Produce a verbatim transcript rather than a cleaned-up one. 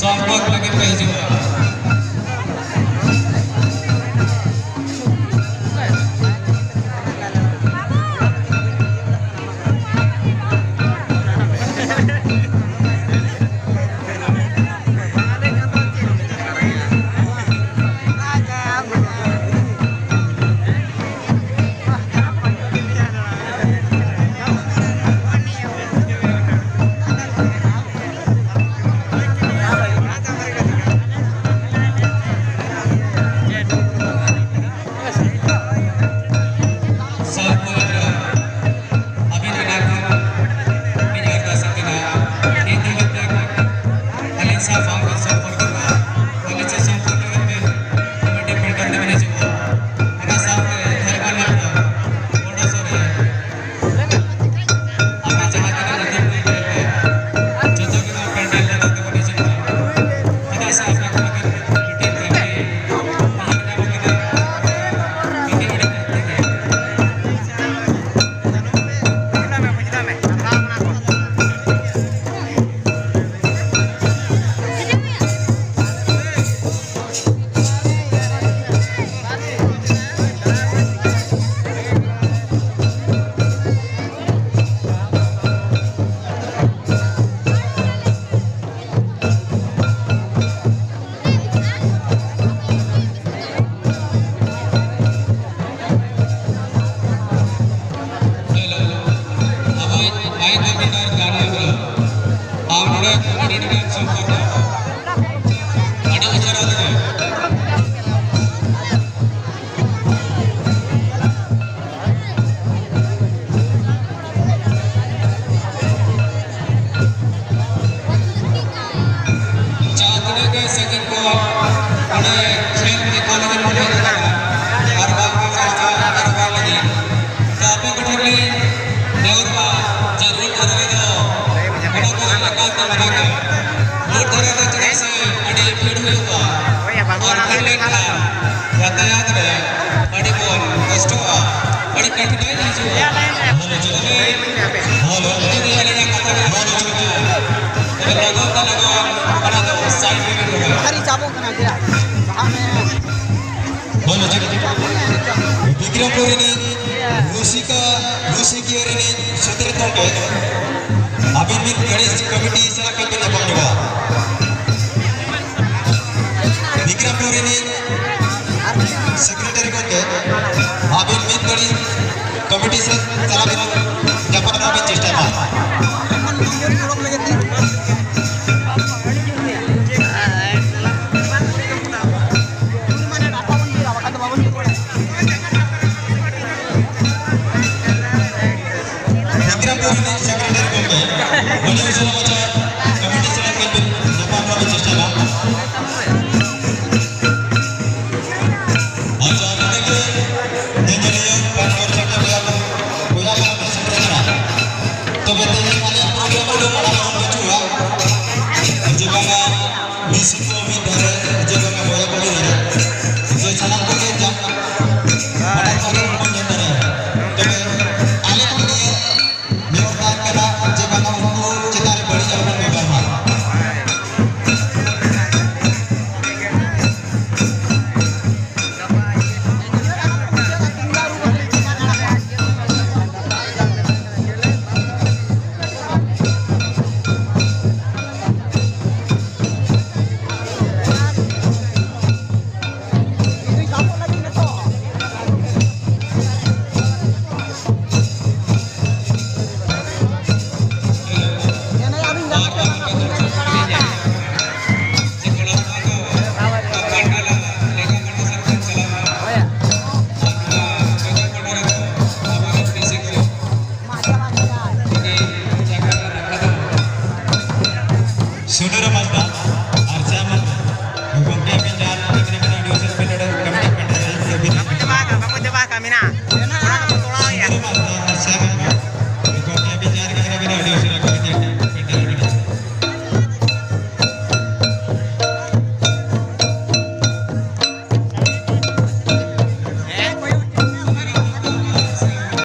ᱥᱚᱢᱯᱚᱨᱠ ᱞᱟᱹᱜᱤᱫ ᱯᱮ ᱦᱤᱡᱩᱜᱼᱟ᱾ ᱡᱟᱦᱟᱸ ᱛᱤᱱᱟᱹᱜ ᱜᱮ ᱥᱟᱺᱜᱤᱧ ᱠᱷᱚᱱ ᱱᱚᱰᱮ ᱠᱷᱮᱞ ᱫᱮᱠᱷᱟᱣ ᱞᱟᱹᱜᱤᱫ ᱵᱚᱱ ᱦᱮᱡ ᱟᱠᱟᱱᱟ, ᱟᱨ ᱵᱟᱝ ᱠᱚ ᱪᱟᱞᱟᱜ ᱠᱟᱱᱟ, ᱟᱨ ᱵᱟᱝ ᱞᱟᱹᱜᱤᱫ᱾ ᱛᱚ ᱟᱯᱮ ᱠᱚᱴᱷᱮᱱ ᱞᱤᱧ ᱱᱮᱦᱚᱨᱚᱜᱼᱟ ᱡᱮ ᱨᱳᱰ ᱫᱷᱟᱨᱮ ᱨᱮᱫᱚ ᱚᱱᱟ ᱠᱚ ᱮᱠᱟᱞ ᱛᱮ ᱢᱟᱱᱟ ᱜᱮᱭᱟ᱾ ᱨᱳᱰ ᱫᱷᱟᱨᱮ ᱫᱚ ᱪᱮᱫᱟᱜ ᱥᱮ ᱟᱹᱰᱤ ᱵᱷᱤᱲ ᱦᱩᱭᱩᱜᱼᱟ, ᱟᱨ ᱵᱷᱤᱲ ᱞᱮᱱᱠᱷᱟᱱ ᱭᱟᱛᱟᱭᱟᱛ ᱨᱮ ᱟᱹᱰᱤ ᱵᱚᱱ ᱠᱚᱥᱴᱚᱜᱼᱟ, ᱟᱹᱰᱤ ᱠᱚᱴᱷᱤᱱᱟᱭ ᱦᱤᱡᱩᱜᱼᱟ᱾ ᱦᱮᱞᱳ, ᱡᱩᱫᱤ ᱦᱮᱞᱳ, ᱡᱩᱫᱤ ᱟᱹᱞᱤᱧᱟᱜ ᱠᱟᱛᱷᱟ ᱵᱮᱱ ᱦᱮᱞᱳ, ᱡᱩᱫᱤ ᱛᱚᱵᱮ ᱞᱟᱜᱟᱣ ᱛᱟ ᱞᱟᱜᱟᱣ, ᱚᱱᱟ ᱫᱚ side ᱨᱮᱜᱮ ᱞᱟᱜᱟᱣ᱾ ᱟᱨ ᱤᱧ ᱪᱟᱵᱚᱜ ᱠᱟᱱᱟ, ᱪᱮᱫᱟᱜ? ᱵᱟᱦᱟ ᱢᱮ᱾ ᱵᱚᱞ ᱦᱚᱪᱚ᱾ ᱵᱤᱠᱨᱚᱢᱯᱩᱨ ᱨᱤᱱᱤᱡ ᱨᱩᱥᱤᱠᱟ, ᱨᱩᱥᱤᱠᱤᱭᱟᱹ ᱨᱤᱱᱤᱡ ᱥᱩᱫᱷᱤᱨ ᱜᱚᱢᱠᱮ, ᱟᱹᱵᱤᱱ ᱢᱤᱫ ᱜᱷᱟᱹᱲᱤᱡ ᱠᱚᱢᱤᱴᱤ ᱥᱟᱞᱟᱜ ᱠᱟᱹᱡ ᱵᱤᱱ ᱧᱟᱯᱟᱢ ᱧᱚᱜᱚᱜᱼᱟ᱾ ᱵᱤᱠᱨᱚᱢᱯᱩᱨ ᱨᱤᱱᱤᱡ ᱥᱮᱠᱨᱮᱴᱟᱨᱤ ᱜᱚᱢᱠᱮ, ᱟᱹᱵᱤᱱ ᱢᱤᱫ ᱜᱷᱟᱹᱲᱤᱡ ᱠᱚᱢᱤᱴᱤ ᱥᱮᱫ ᱪᱟᱞᱟᱣ ᱵᱤᱱ, ᱧᱟᱯᱟᱢ ᱨᱮᱱᱟᱜ ᱵᱤᱱ ᱪᱮᱥᱴᱟᱭ ᱢᱟ᱾ ᱵᱤᱠᱨᱚᱢᱯᱩᱨ ᱨᱤᱱᱤᱡ ᱥᱮᱠᱨᱮᱴᱟᱨᱤ ᱜᱚᱢᱠᱮ, ᱟᱹᱰᱤ ᱩᱥᱟᱹᱨᱟ ᱢᱟᱪᱷᱟ ᱠᱚᱢᱤᱴᱤ ᱥᱟᱞᱟᱜ ᱠᱟᱹᱡ ᱵᱤᱱ ᱧᱟᱯᱟᱢ ᱨᱮᱱᱟᱜ ᱵᱤᱱ ᱪᱮᱥᱴᱟᱭ ᱢᱟ᱾ ᱟᱪᱪᱷᱟ, ᱱᱚᱰᱮ ᱜᱮ ᱧᱮᱧᱮᱞᱤᱭᱟᱹ ᱯᱟᱴᱷᱚᱠ ᱪᱟᱴᱟ ᱵᱚᱭᱦᱟ ᱠᱚ, ᱵᱚᱭᱦᱟ ᱠᱚ ᱥᱮᱴᱮᱨ ᱠᱟᱱᱟ᱾ ᱛᱚᱵᱮ ᱛᱮᱦᱮᱧ ᱟᱞᱮᱭᱟᱜ program ᱫᱚ ᱢᱟᱲᱟᱝ ᱠᱷᱚᱱ ᱵᱟᱹᱪᱩᱜᱼᱟ᱾ ᱡᱮ ᱵᱟᱝᱟ ᱢᱤᱥᱤ ᱠᱚ ᱢᱤᱫ ᱫᱷᱟᱨᱮ, ᱡᱮ ᱵᱟᱝᱟ ᱵᱚᱭᱦᱟ ᱠᱚ ᱢᱤᱫ ᱫᱷᱟᱨᱮ᱾ ᱡᱮ ᱥᱟᱱᱟᱢ ᱠᱚᱜᱮ ᱡᱟ-, ᱢᱟᱲᱟᱝ ᱠᱷᱚᱱ ᱵᱚᱱ ᱧᱮᱞ ᱫᱟᱲᱮᱭᱟᱜᱼᱟ᱾ ᱛᱚᱵᱮ ᱟᱞᱮ ᱠᱚ ᱱᱤᱭᱟᱹ ᱱᱮᱦᱚᱨ ᱛᱟᱦᱮᱱ ᱠᱟᱱᱟ ᱡᱮ ᱵᱟᱝᱟ ᱩᱱᱠᱩ ᱪᱮᱛᱟᱱ ᱨᱮ ᱵᱟᱹᱲᱤᱡ ᱟᱞᱚ ᱵᱚᱱ ᱵᱮᱵᱚᱦᱟᱨ ᱢᱟ᱾ ᱥᱩᱱᱟᱹᱨᱟᱢ ᱦᱟᱸᱥᱫᱟ᱾